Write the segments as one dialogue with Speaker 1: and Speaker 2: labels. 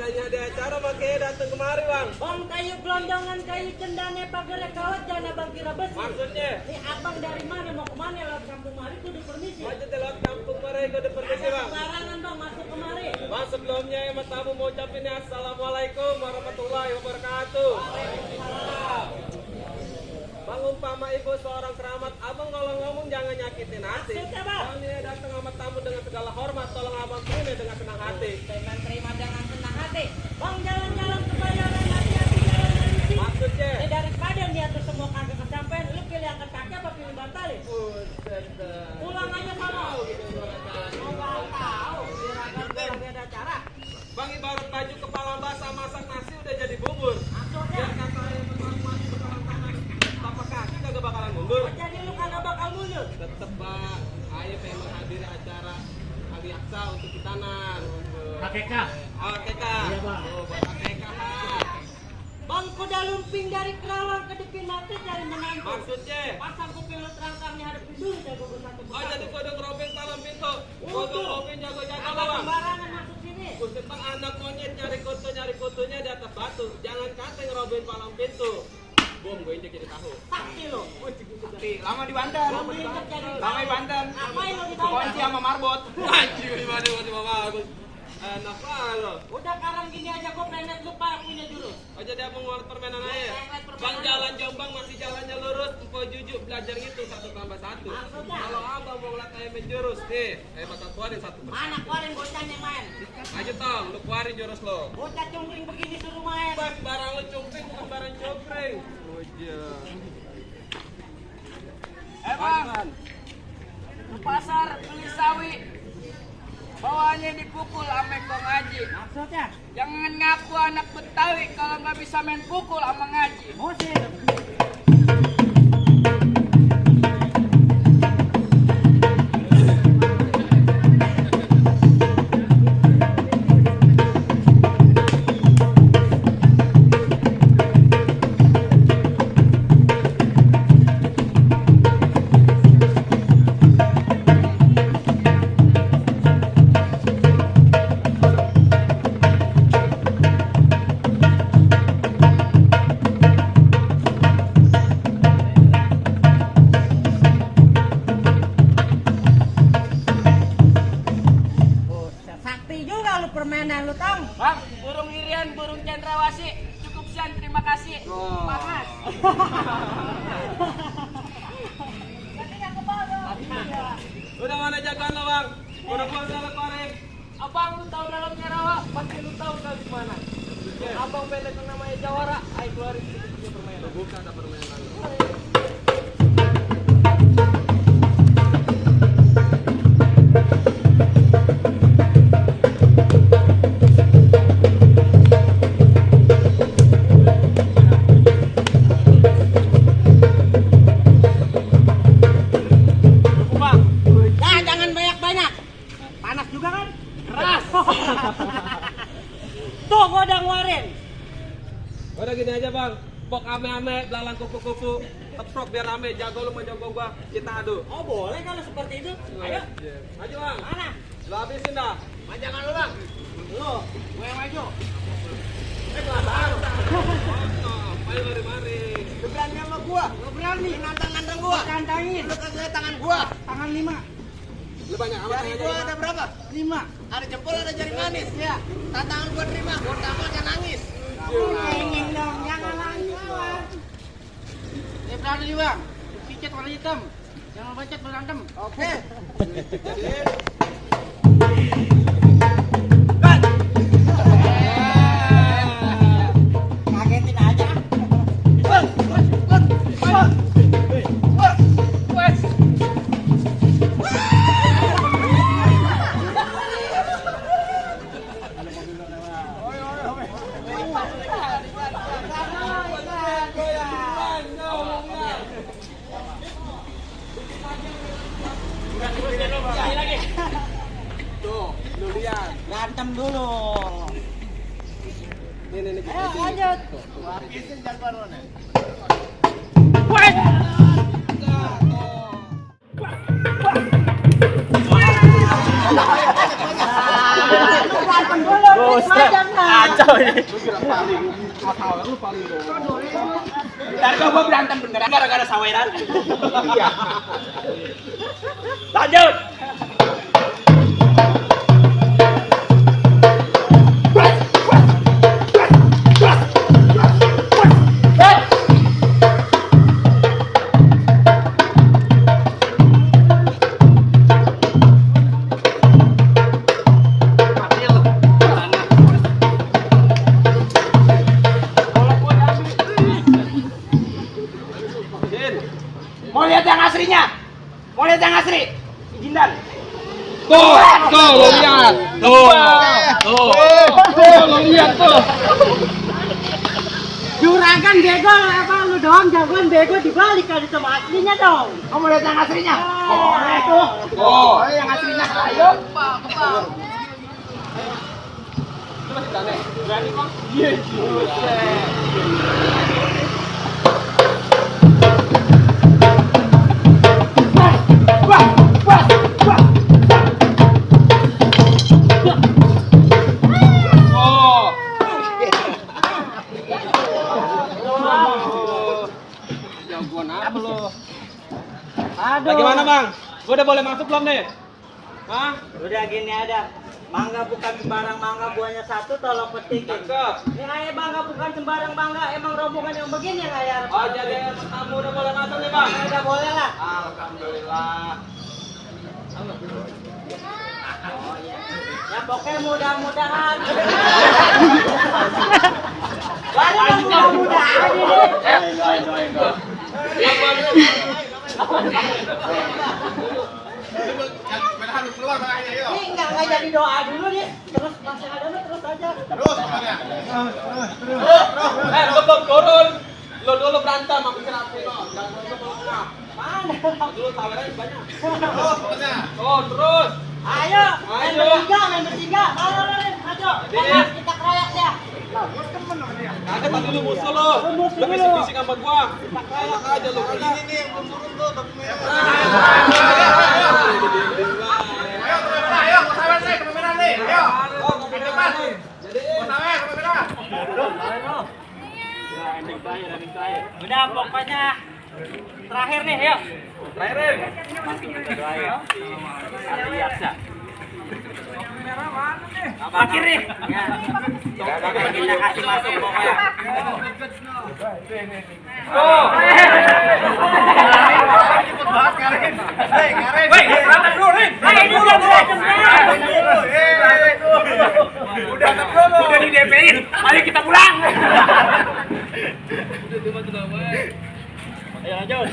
Speaker 1: Makanya ada acara makanya datang kemari bang.
Speaker 2: Bang kayu gelondongan kayu cendane pagar kawat jangan abang kira besi.
Speaker 1: Maksudnya?
Speaker 2: Ini abang dari mana mau kemana lewat kampung mari kudu permisi.
Speaker 1: Aja lewat kampung mari kudu permisi bang.
Speaker 2: Sembarangan bang masuk kemari.
Speaker 1: Bang sebelumnya emang tamu mau ucapin assalamualaikum warahmatullahi wabarakatuh. Bang umpama ibu seorang keramat, abang kalau ngomong jangan nyakitin hati.
Speaker 2: Maksudnya bang?
Speaker 1: Bang ini datang sama tamu dengan segala hormat, tolong abang terima dengan senang hati.
Speaker 2: Dengan terima dengan senang hati. Bang jalan-jalan kebayaran hati-hati jalan dari
Speaker 1: Maksudnya?
Speaker 2: daripada dia tuh semua kagak kesampean, lu pilih angkat kaki apa pilih bantalin?
Speaker 1: Buset.
Speaker 2: Pulang aja sama. Mau tahu, biar lagi ada acara.
Speaker 1: Bang ibarat baju kepala basah masak nasi udah jadi bubur.
Speaker 2: Maksudnya?
Speaker 1: Biar kata yang mati bakalan tangan tapak kaki kagak bakalan mundur.
Speaker 2: Jadi lu kagak bakal mundur.
Speaker 1: Tetep bang, ayo pengen menghadiri acara Ali Aksa untuk kitanan.
Speaker 3: KKK.
Speaker 1: Oh KK.
Speaker 3: Iya bang.
Speaker 1: Oh buat KK bang.
Speaker 2: Bang kuda lumping dari Kerawang ke Depin Mati cari menantu.
Speaker 1: Maksudnya?
Speaker 2: Pasang kuping lu terang-terangnya hadapin dulu jago satu
Speaker 1: Oh jadi kodok robeng palang pintu. Kodok robeng jago-jago
Speaker 2: Abang
Speaker 1: bang.
Speaker 2: sembarangan masuk sini.
Speaker 1: Buset bang, anak monyet nyari kutunya di atas batu. Jangan kata ngerobeng palang pintu. Bom gue injek jadi tahu.
Speaker 2: Sakti lu.
Speaker 4: Lama di Banten.
Speaker 2: Lama di Banten.
Speaker 4: Lama di Banten.
Speaker 2: Ngapain lu di Banten?
Speaker 4: Kunci sama marbot.
Speaker 1: Anjir gimana mama aku. Enak banget lo.
Speaker 2: Udah sekarang gini aja gua pengen lupa punya jurus.
Speaker 1: Oh jadi abang mau permainan aja. Bang jalan Jombang masih jalannya lurus. Empok jujuk belajar gitu 1 tambah 1.
Speaker 2: Maksudnya?
Speaker 1: Kalau abang mau ngeliat kayak main jurus nih, bakal keluarin 1 persatu.
Speaker 2: Mana keluarin bocahnya main.
Speaker 1: Ayo tong, lu keluarin jurus lo.
Speaker 2: Bocah cungkring begini suruh main.
Speaker 1: Bang barang lo cungkring bukan barang cungkring.
Speaker 4: Bang, ke pasar beli sawi. Bawahnya dipukul ame kong ngaji.
Speaker 2: Maksudnya?
Speaker 4: Jangan ngaku anak Betawi kalau nggak bisa main pukul sama ngaji.
Speaker 2: Musik. Sakti juga lu permainan lu tong.
Speaker 4: Bang, burung irian, burung cendrawasih. Cukup sekian, terima kasih. Panas.
Speaker 1: Udah mana jagoan lo bang? Udah keluar dalam korek.
Speaker 4: Abang lu tahu dalamnya rawa, pasti lu tahu dari mana. Abang pendek yang namanya Jawara, ayo keluarin sedikitnya permainan.
Speaker 1: Buka ada permainan.
Speaker 2: Nah, jangan banyak-banyak. Panas juga kan?
Speaker 4: Keras.
Speaker 2: Tuh gua udah ngeluarin.
Speaker 1: Udah gini aja bang. Pok ame-ame, belalang kupu-kupu. Teprok biar rame, jago lu mau jago gua. Kita adu.
Speaker 2: Oh boleh kalau seperti itu. Ayo.
Speaker 1: Maju bang.
Speaker 2: Mana?
Speaker 1: Lu habisin dah.
Speaker 4: Jangan lu bang.
Speaker 2: Lu.
Speaker 4: Gue yang maju.
Speaker 1: Kelamaan. Ayo mari-mari.
Speaker 4: Lu berani sama gua? Lu berani nantang-nantang gua?
Speaker 2: Tantangin.
Speaker 4: Lu kagak lihat tangan gua?
Speaker 2: Tangan 5.
Speaker 1: Lu banyak amat
Speaker 4: Jari gua ada berapa?
Speaker 2: 5.
Speaker 4: Ada jempol, ada jari manis. Ya. Tantangan gua terima. Gua tampol jangan nangis.
Speaker 2: Cengeng dong, jangan nangis.
Speaker 4: Ya berani nih bang. Picet warna hitam. Jangan bacet berantem. Oke.
Speaker 2: Kagetin aja.
Speaker 4: Sekali lagi.
Speaker 2: berantem dulu.
Speaker 1: Ini.
Speaker 2: Ayo lanjut. Berantem dulu, macam
Speaker 4: Kacau ini.
Speaker 3: Ntar gua berantem beneran gara-gara saweran.
Speaker 4: Lanjut.
Speaker 3: Mau lihat yang aslinya? Mau lihat yang asli? Jindan.
Speaker 1: Tuh, lo lihat. Tuh, lo lihat tuh.
Speaker 2: Juragan bego apa lu doang jagoan bego dibalik kali sama aslinya dong.
Speaker 3: Kamu lihat yang aslinya? Boleh tuh.
Speaker 1: Oh,
Speaker 3: Yang aslinya. Ayo.
Speaker 1: berani kok. Jagoan apa lo?
Speaker 2: Aduh.
Speaker 1: Bagaimana bang? Gue udah boleh masuk belum nih? Hah?
Speaker 2: Udah gini ada. Mangga bukan sembarang mangga, buahnya satu, tolong petikin.
Speaker 1: Cakep.
Speaker 2: Ini ayah bangga bukan sembarang bangga, emang rombongan yang begini yang ayah harap.
Speaker 1: Oh jadi tamu udah boleh masuk nih bang?
Speaker 2: Udah boleh lah.
Speaker 1: Alhamdulillah.
Speaker 2: Oh iya. Ya pokoknya mudah-mudahan. Baru mudah-mudahan ini. Ini nggak jadi doa dulu nih. Terus masih ada terus aja.
Speaker 1: Belum turun. Lo dulu berantem sama kerapi lo. Jangan dulu.
Speaker 2: Mana?
Speaker 1: Dulu tawaran banyak. Oh terus.
Speaker 2: Ayo,
Speaker 1: Ayo.
Speaker 2: main bertiga. Ayo, ayo. Kita keroyak dia.
Speaker 1: Ada tadi lu musuh lo. Lu bisik-bisik sama gua. Enak aja lo. Ini nih yang belum turun tuh.
Speaker 2: Udah pokoknya terakhir nih, yuk.
Speaker 1: Terakhir.
Speaker 2: Akhir nih. Kita kasih masuk pokoknya.
Speaker 1: Oh.
Speaker 3: Udah di DP-in. Mari kita pulang.
Speaker 4: Ayo lanjut.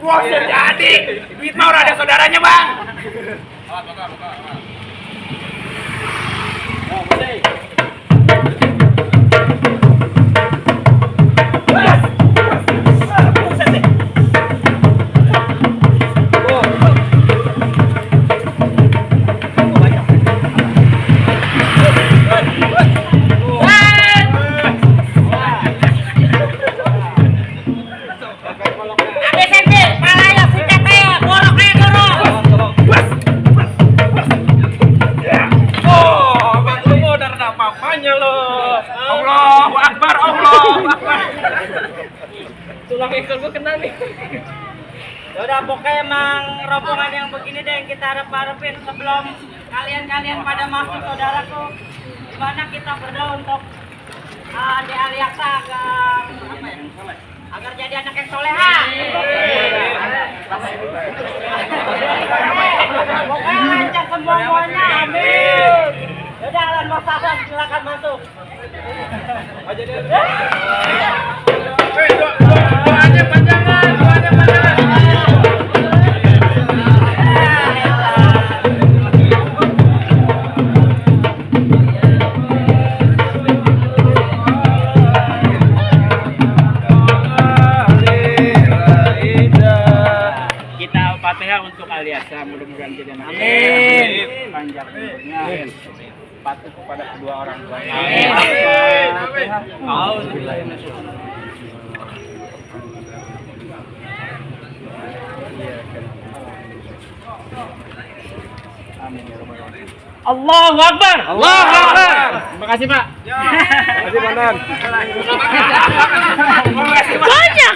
Speaker 3: Wah, jadi. Duit mah udah ada saudaranya, Bang.
Speaker 4: Oh, mulai.
Speaker 3: Allahu Akbar, Allahu Akbar.
Speaker 4: Tulang ekor gua kena nih.
Speaker 2: Udah pokoknya emang rombongan yang begini deh yang kita harap-harapin sebelum kalian pada masuk saudaraku. Gimana kita berdoa untuk di Aliaksa agar apa ya? Agar jadi anak yang soleha. Pokoknya lancar semuanya, amin. Udah Alan Masalah silakan masuk.
Speaker 1: Aja deh.
Speaker 3: Doanya panjangan, doanya panjangan.
Speaker 1: Ida
Speaker 3: Al-Fatihah untuk Aliasa, mudah-mudahan jadi anak panjang umurnya, patuh kepada kedua orang tuanya. Amin ya rabbal alamin. Allahu Akbar.
Speaker 1: Allahu Akbar.
Speaker 3: Terima kasih Pak.
Speaker 1: Terima kasih Mandan.
Speaker 3: Terima kasih Pak. Banyak.